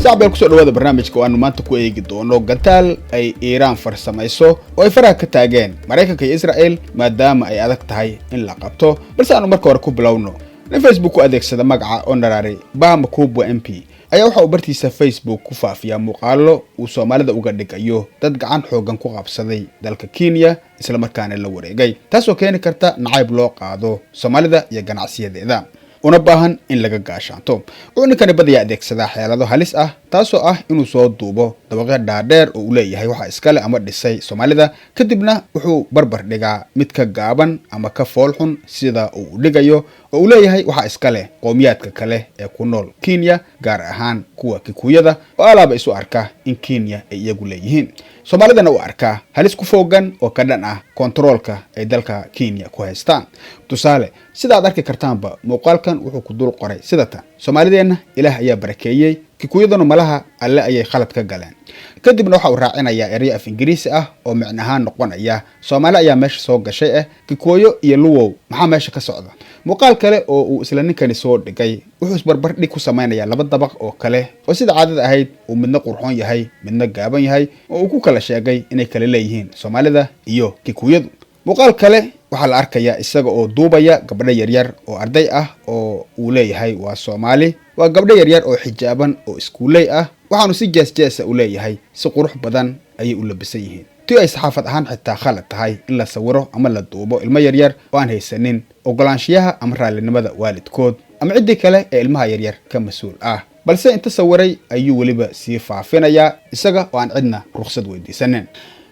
Sacbeel, kusoo dhawaada barnaamijka oo aanu maanta ku eegi doono gantaal ay Iiraan farsamayso oo ay faraha ka taageen Maraykanka iyo Israa'el, maadaama ay adag tahay in la qabto. Balse aanu marka hore ku bilowno nin Facebook ku adeegsada magaca Honorary Bama Kubwa MP ayaa waxa uu bartiisa Facebook ku faafiyaa muuqaalo uu Soomaalida uga dhigayo dad gacan xoogan ku qabsaday dalka Kenya, islamarkaana la wareegay, taasoo keeni karta nacayb loo qaado Soomaalida iyo ganacsiyadeeda, una baahan in laga gaashaanto. Wuxuu ninkani badiyaa adeegsadaa xeelado halis ah, taasoo ah inuu soo duubo dabaqyo dhaadheer oo uu leeyahay waxa iskale ama dhisay Soomaalida, kadibna wuxuu barbar dhigaa mid ka gaaban ama ka foolxun sida uu u dhigayo, oo uu leeyahay waxa iskale qowmiyaadka kale ee ku nool Kenya, gaar ahaan kuwa Kikuyada oo alaaba isu arka in Kenya ay iyagu leeyihiin, Soomaalidana u arkaa halis ku foogan oo ka dhan ah kontaroolka ay dalka Kenya ku haystaan. Tusaale, sida aad arki kartaanba muuqaalkan, wuxuu ku dul qoray sida tan: "Soomaalideenna Ilaah ayaa barakeeyey, Kikuyaduna malaha Alle ayay khalad ka galeen." Kadibna waxa uu raacinayaa erayo af Ingiriisi ah oo micno ahaan noqonaya "Soomaali ayaa meesha soo gashay eh, Kikuyo iyo Luwow, maxaa meesha ka socda?" Muuqaal kale oo uu isla ninkani soo dhigay, wuxuu isbarbardhig ku samaynayaa laba dabaq oo kale oo sida caadada ahayd uu midna qurxoon yahay, midna gaaban yahay, oo uu ku kala sheegay inay kala leeyihiin Soomaalida iyo Kikuyadu. Muuqaal kale waxaa la arkayaa isaga oo duubaya gabdho yaryar oo arday ah oo uu leeyahay waa Soomaali, waa gabdho yaryar oo xijaaban oo iskuuley ah, waxaanu si jees jeesa u leeyahay si qurux badan ayay u labisan yihiin, ti ay saxaafad ahaan xitaa khalad tahay in la sawiro ama la duubo ilmo yaryar oo aan haysanin ogolaanshiyaha ama raallinimada waalidkood ama ciddii kale ee ilmaha yaryar ka mas-uul ah. Balse inta sawiray ayuu weliba sii faafinayaa, isaga oo aan cidna rukhsad weydiisanin.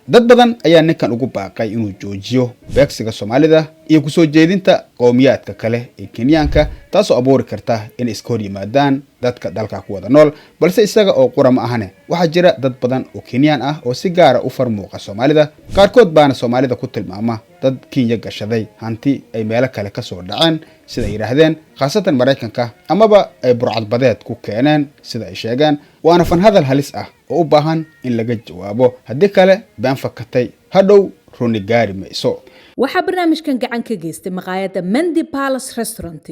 Dad badan ayaa ninkan ugu baaqay inuu joojiyo beegsiga Soomaalida iyo kusoo jeedinta qowmiyaadka kale ee Kenyaanka, taasoo abuuri karta inay iska hor yimaadaan dadka dalka ku wada nool. Balse isaga oo qura ma ahane, waxaa jira dad badan oo Kenyaan ah oo si gaara u farmuuqa Soomaalida, qaarkood baana Soomaalida ku tilmaama dad Kenya gashaday hanti ay meelo kale kasoo dhaceen, sida ay yidhaahdeen, khaasatan Maraykanka, amaba ay burcadbadeed ku keeneen, sida ay sheegeen. Waana fanhadal halis ah oo u baahan in laga jawaabo, haddii kale been fakatay hadhow runi gaari mayso. Waxaa barnaamijkan gacan ka geystay maqaayadda Mendi Palace Restaurant,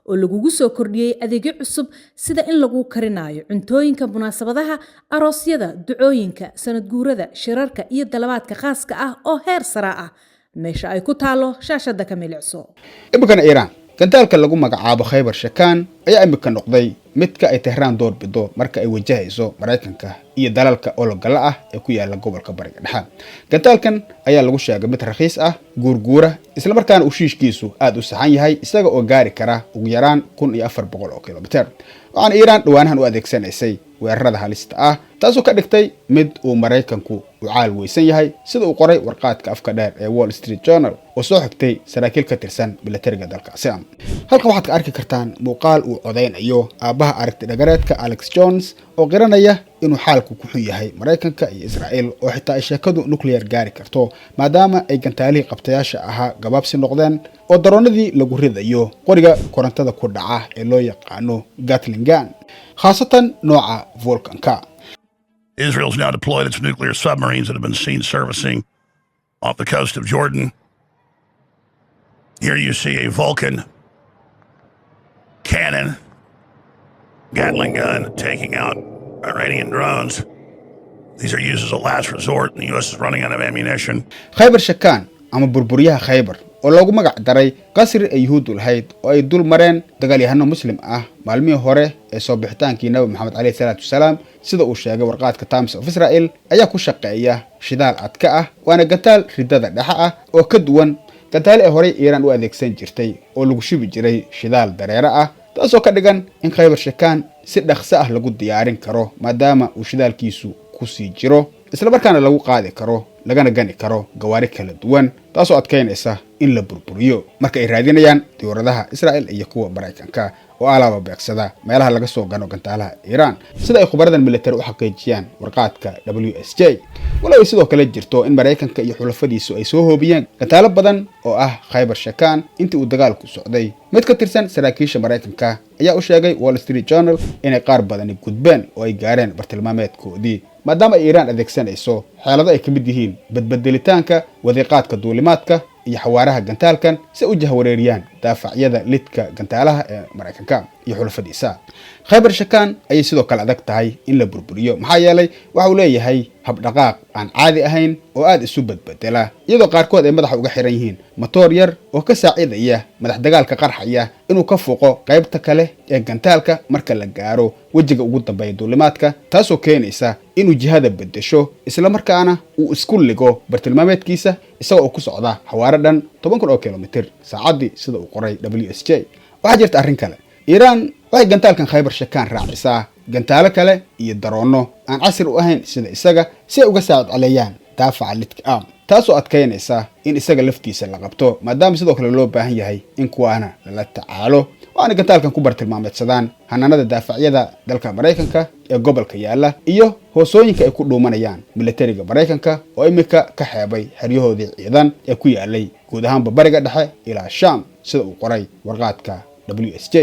oo lagugu soo kordhiyey adeegyo cusub, sida in lagu karinayo cuntooyinka munaasabadaha, aroosyada, ducooyinka, sanad guurada, shirarka iyo dalabaadka khaaska ah oo heer sara ah. Meesha ay ku taalo shaashada ka milicso. Iminkana Iiraan. Gantaalka lagu magacaabo Khaybar Shakaan ayaa imika noqday midka ay Tehraan door bido marka ay wajahayso Maraykanka iyo dalalka ologala ah ee ku yaala gobolka Bariga Dhexe. Gantaalkan ayaa lagu sheegay mid rakhiis ah, guurguura, islamarkaana uu shiishkiisu aada u saxan yahay, isaga oo gaari kara ugu yaraan 1400 oo kilomitir. Waxaana Iiraan dhawaanahan u adeegsanaysay weerarada halista ah, taasoo ka dhigtay mid uu Maraykanku u caal weysan yahay, sida uu qoray warqaadka afka dheer ee Wall Street Journal oo soo xigtay saraakiil ka tirsan militariga dalkaasi. Halkan waxaad ka arki kartaan muuqaal uu codaynayo aabbaha aragti dhagareedka Alex Jones, oo qiranaya inuu xaalku ku xun yahay Maraykanka iyo Israa'iil, oo xitaa ay sheekadu nuclear gaari karto, maadaama ay gantaalihii qabtayaasha ahaa gabaabsi noqdeen oo daroonadii lagu ridayo qoriga korontada ku dhaca ee loo yaqaano Gatling gun, khaasatan nooca Vulcanka. Israel's now deployed its nuclear submarines that have been seen servicing off the coast of Jordan. Here you see a Vulcan cannon, Gatling gun, taking out Iranian drones. These are used as a last resort, and the U.S. is running out of ammunition. Khaybar Shakaan ama burburyaha Khaybar, oo loogu magac daray qasri ay Yuhuuddu lahayd oo ay dul mareen dagaalyahano Muslim ah maalmihii hore ee soo bixitaankii Nabi Maxamed caleyhi salaatu wasalaam, sida uu sheegay warqaadka Times of Israel, ayaa ku shaqeeya shidaal adka ah, waana gantaal riddada dhexe ah oo ka duwan gantaale ay horey Iiraan u adeegsan jirtay oo lagu shubi jiray shidaal dareere ah, taasoo ka dhigan in Khaybar Shakaan si dhaqso ah lagu diyaarin karo, maadaama uu shidaalkiisu kusii jiro, islamarkaana lagu qaadi karo lagana gani karo gawaari kala duwan, taasoo adkaynaysa in la burburiyo marka ay raadinayaan diyuuradaha Israa'el iyo kuwa Maraykanka oo alaaba beegsada meelaha laga soo gano gantaalaha Iiraan, sida ay khubaradan military u xaqiijiyaan warqaadka WSJ. Walow ay sidoo kale jirto in Maraykanka iyo xulafadiisu ay soo hoobiyeen gantaalo badan oo ah Khaybar Shakaan intii uu dagaalku socday. Mid ka tirsan saraakiisha Maraykanka ayaa u sheegay Wall Street Journal inay qaar badani gudbeen oo ay gaareen bartilmaameedkoodii, maadaama ay Iiraan adeegsanayso xeelado ay ka mid yihiin badbedelitaanka wadiiqaadka duulimaadka iyo xawaaraha gantaalkan si u jahwareeriyaan daafacyada lidka gantaalaha ee Maraykanka. iyo xulafadiisa. Khaybar Shakaan ayay sidoo kale adag tahay in la burburiyo, maxaa yeelay waxa uu leeyahay habdhaqaaq aan caadi ahayn oo aada isu badbedela, iyadoo qaarkood ay madaxa uga xiran yihiin matoor yar oo ka saacidaya madax dagaalka qarxaya inuu ka fuuqo qaybta kale ee gantaalka marka la gaaro wejiga ugu dambeeya duulimaadka, taasoo keenaysa inuu jihada beddesho islamarkaana uu isku ligo bartilmaameedkiisa isagoo ku socda xawaaro dhan 10,000 oo kilomitir saacaddii, sida uu qoray WSJ. Waxaa jirta arrin kale. Iiraan waxay gantaalkan Khaybar Shakaan raacisaa gantaalo kale iyo daroonno aan casri u ahayn sida isaga, si ay uga saacid celeeyaan daafaca lidka ah, taasoo adkaynaysa in isaga laftiisa la qabto, maadaama sidoo kale loo baahan yahay in kuwaana lala tacaalo. Waxaana gantaalkan ku bartilmaameedsadaan hanaanada daafacyada dalka Maraykanka ee gobolka yaalla iyo hoosooyinka ay ku dhuumanayaan militariga Maraykanka oo imika ka xeebay xeryahoodii ciidan ee ku yaalay guud ahaanba Bariga Dhexe ilaa Sham, sida uu qoray warqaadka WSJ.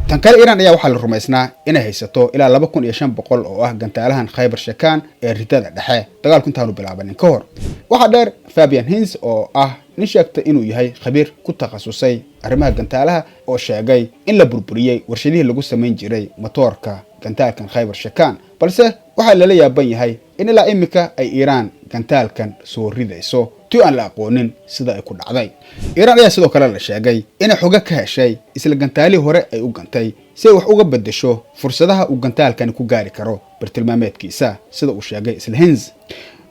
Tan kale, Iiraan ayaa waxaa la rumaysnaa inay haysato ilaa 2500 oo ah gantaalahan Khaybar Shakaan ee ridada dhexe dagaalku intaanu bilaabanin ka hor. Waxaa dheer, Fabian Hins oo ah nin sheegtay inuu yahay khabiir ku takhasusay arrimaha gantaalaha oo sheegay in la burburiyey warshadihii lagu samayn jiray matoorka gantaalkan Khaybar Shakaan, balse waxaa lala yaaban yahay in ilaa imika ay Iiraan gantaalkan soo ridayso, ti aan la aqoonin sida ay ku dhacday. Iiraan ayaa sidoo kale la sheegay inay xogo ka heshay isla gantaalihii hore ay u gantay si ay wax uga beddesho fursadaha uu gantaalkani ku gaari karo bartilmaameedkiisa, sida uu sheegay isla Hins.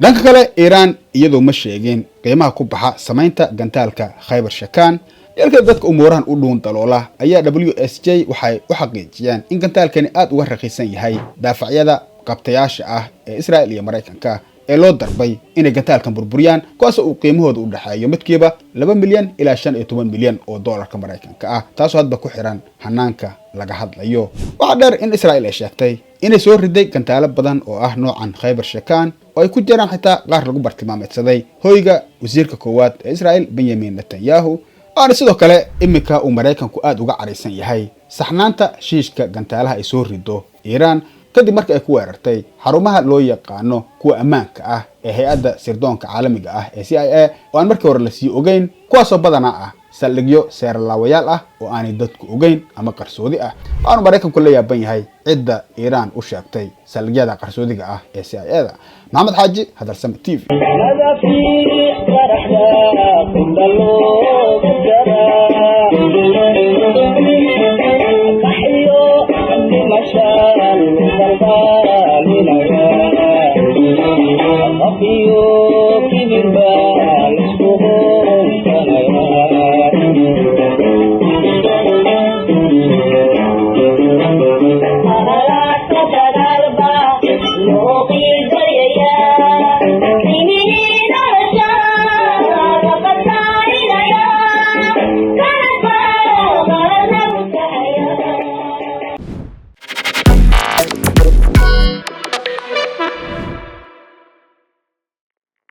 Dhanka kale, Iiraan iyadoo ma sheegin qiimaha ku baxa samaynta gantaalka Khaybar Shakaan. Yalka dadka umuurahan u dhuun daloola ayaa WSJ waxay u xaqiijiyeen in gantaalkani aada uga raqiisan yahay daafacyada qabtayaasha ah ee Israel iyo Maraykanka ee loo darbay inay gantaalkan burburiyaan, kuwaasoo uu qiimahooda u dhexeeyo midkiiba 2 milyan ilaa 15 milyan oo doolarka Maraykanka ah, taasoo hadba ku xiran hanaanka laga hadlayo. Waxaa dheer in Israel ay sheegtay inay soo riday gantaalo badan oo ah noocan Khaybar Shakaan, oo ay ku jiraan xitaa qaar lagu bartilmaameedsaday hoyga wasiirka koowaad ee Israel, Benjamin Netanyahu. Waana sidoo kale iminka uu Maraykanku aada uga caraysan yahay saxnaanta shiishka gantaalaha ay soo rido Iiraan, kadib markii ay ku weerartay xarumaha loo yaqaano kuwa ammaanka ah ee hay-adda sirdoonka caalamiga ah ee CIA, oo aan markii hore lasii ogeyn, kuwaasoo badanaa ah saldhigyo seeralaawayaal ah oo aanay dadku ogeyn ama qarsoodi ah. Waxaanu Maraykanku la yaaban yahay cidda Iiraan u sheegtay saldhigyada qarsoodiga ah ee CIA da. Maxamed Xaaji, Hadalsame TV. Madafii qaraxda kundaloogu garaa qaxyo dhimashaan qalqaalinaya qafiyo kibir baa lisku qoonsanaya. Dagaalba loo.